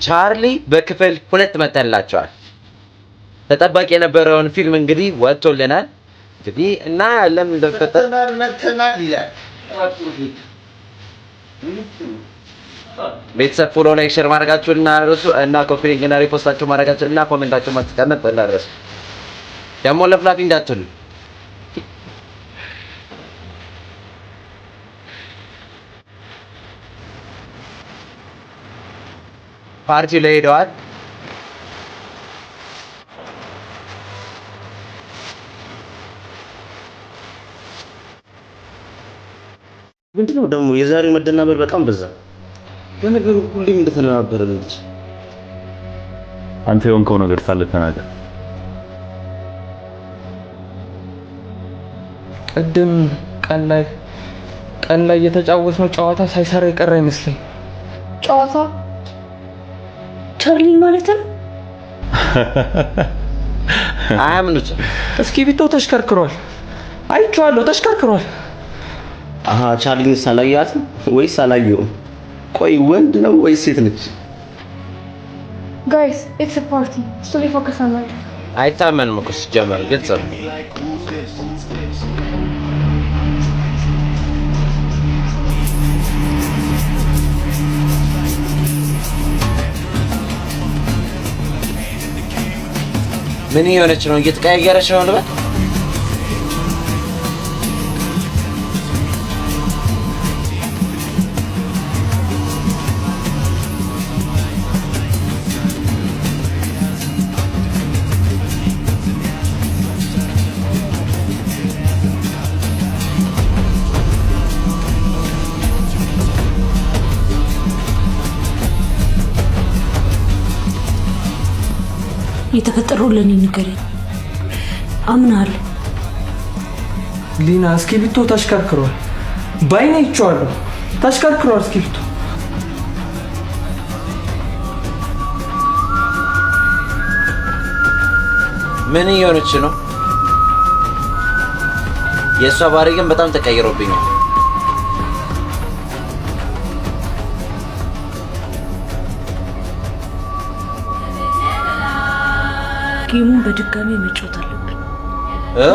ቻርሊ በክፍል 2 መጥተንላቸዋል። ተጠባቂ የነበረውን ፊልም እንግዲህ ወጥቶልናል። እንግዲህ እና ለምን እንደተፈጠረ መተናል ይላል። ቤተሰብ follow፣ like፣ share ማድረጋችሁን እንዳትረሱ እና copy link እና repost ኣችሁ ማድረጋችሁን እና comment ኣችሁን ማስቀመጥ እንዳትረሱ። ደግሞ ለፍላፊ እንዳትሉ። ፓርቲው ላይ ሄደዋል። ምንድነው ደግሞ የዛሬው መደናበር በጣም በዛ። ለነገሩ ሁሌም እንደተደናበረ ነች። አንተ የሆንከው ነገር ካለ ተናገር። ቅድም ቀን ላይ የተጫወትነው ጨዋታ ሳይሰራ የቀረ አይመስለኝ። ጨዋታ ቻርሊን ማለት ነው። አያምኑትም። እስክሪብቶ ተሽከርክሯል፣ አይቼዋለሁ፣ ተሽከርክሯል። አሃ ቻርሊን ሳላያትም ወይስ አላየሁም? ቆይ ወንድ ነው ወይስ ሴት ነች? Guys, it's a party። እሱ ላይ focus አናድርግ። አይታመንም እኮ ሲጀመር ግልጽ ነው። ምን የሆነች ነው? እየተቀያየረች ነው ልበል? የተፈጠረው ለእኔ ንገረኝ። አምናለሁ። ሊና እስክሪብቶ ተሽከርክሯል፣ ባይኔ አይቼዋለሁ፣ ተሽከርክሯል እስክሪብቶ። ምን እየሆነች ነው? የእሷ ባህሪ ግን በጣም ተቀይሮብኛል። Game ኡን በድጋሚ መጫወት አለብን። እ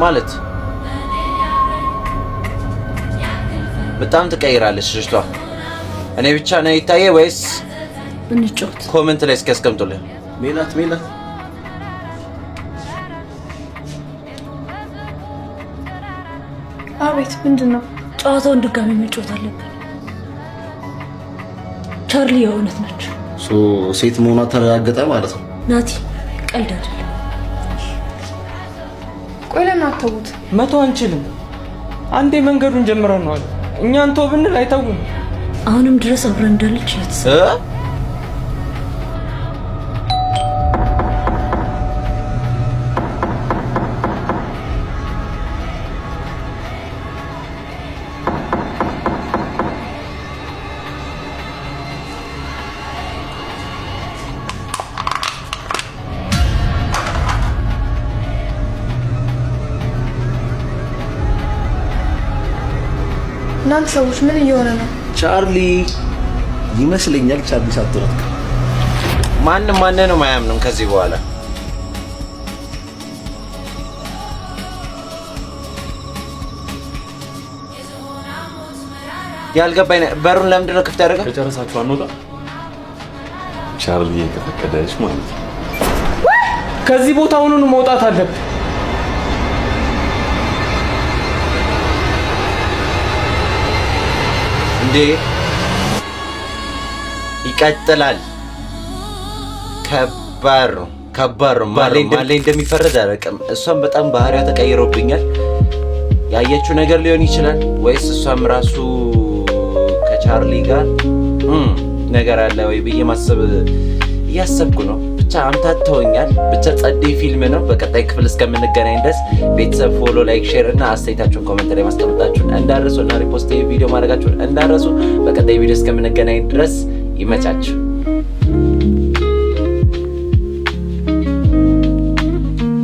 ማለት በጣም ትቀይራለች ልጅቷ። እኔ ብቻ ነው ይታየ ወይስ እንጫወት። Comment ላይ እስኪ ያስቀምጡልን። ሜላት ሜላት አቤት፣ ምንድን ነው? ጨዋታውን ድጋሚ መጫወት አለብን። ቻርሊ የእውነት ነች። So ሴት መሆኗ ተረጋገጠ ማለት ነው። ናቲ፣ ቀልድ አይደለም። ቆይ ለምን አተዉት? መተው አንችልም። አንዴ መንገዱን ጀምረነዋል። እኛ እንተው ብንል አይተውም። አሁንም ድረስ አብረን እንዳለች እየተሰ እ እናንተ ሰዎች ምን እየሆነ ነው? ቻርሊ ይመስለኛል። ቻርሊ ሳትሆን ማንም ማንንም አያምንም ከዚህ በኋላ። ያልገባኝ በሩን ለምንድን ነው ክፍት ያደረገው? ከጨረሳችሁ አንወጣ። ቻርሊ ከፈቀደች ማለት ነው። ከዚህ ቦታ አሁኑኑ መውጣት አለብን። እንዴ ይቀጥላል። ከባድ ነው፣ ከባድ ነው። ማን ላይ እንደሚፈረድ አላውቅም። እሷም በጣም ባህሪዋ ተቀይሮብኛል። ያየችው ነገር ሊሆን ይችላል ወይስ እሷም ራሱ ከቻርሊ ጋር ነገር አለ ወይ ብዬ ማሰብ እያሰብኩ ነው። ብቻ አምታተውኛል። ብቻ ጸዴ ፊልም ነው። በቀጣይ ክፍል እስከምንገናኝ ድረስ ቤተሰብ follow፣ like፣ share እና አስተያየታችሁን comment ላይ ማስቀመጣችሁን እንዳትረሱ እና repost ቪዲዮ ማድረጋችሁን እንዳትረሱ። በቀጣይ ቪዲዮ እስከምንገናኝ ድረስ ይመቻችሁ።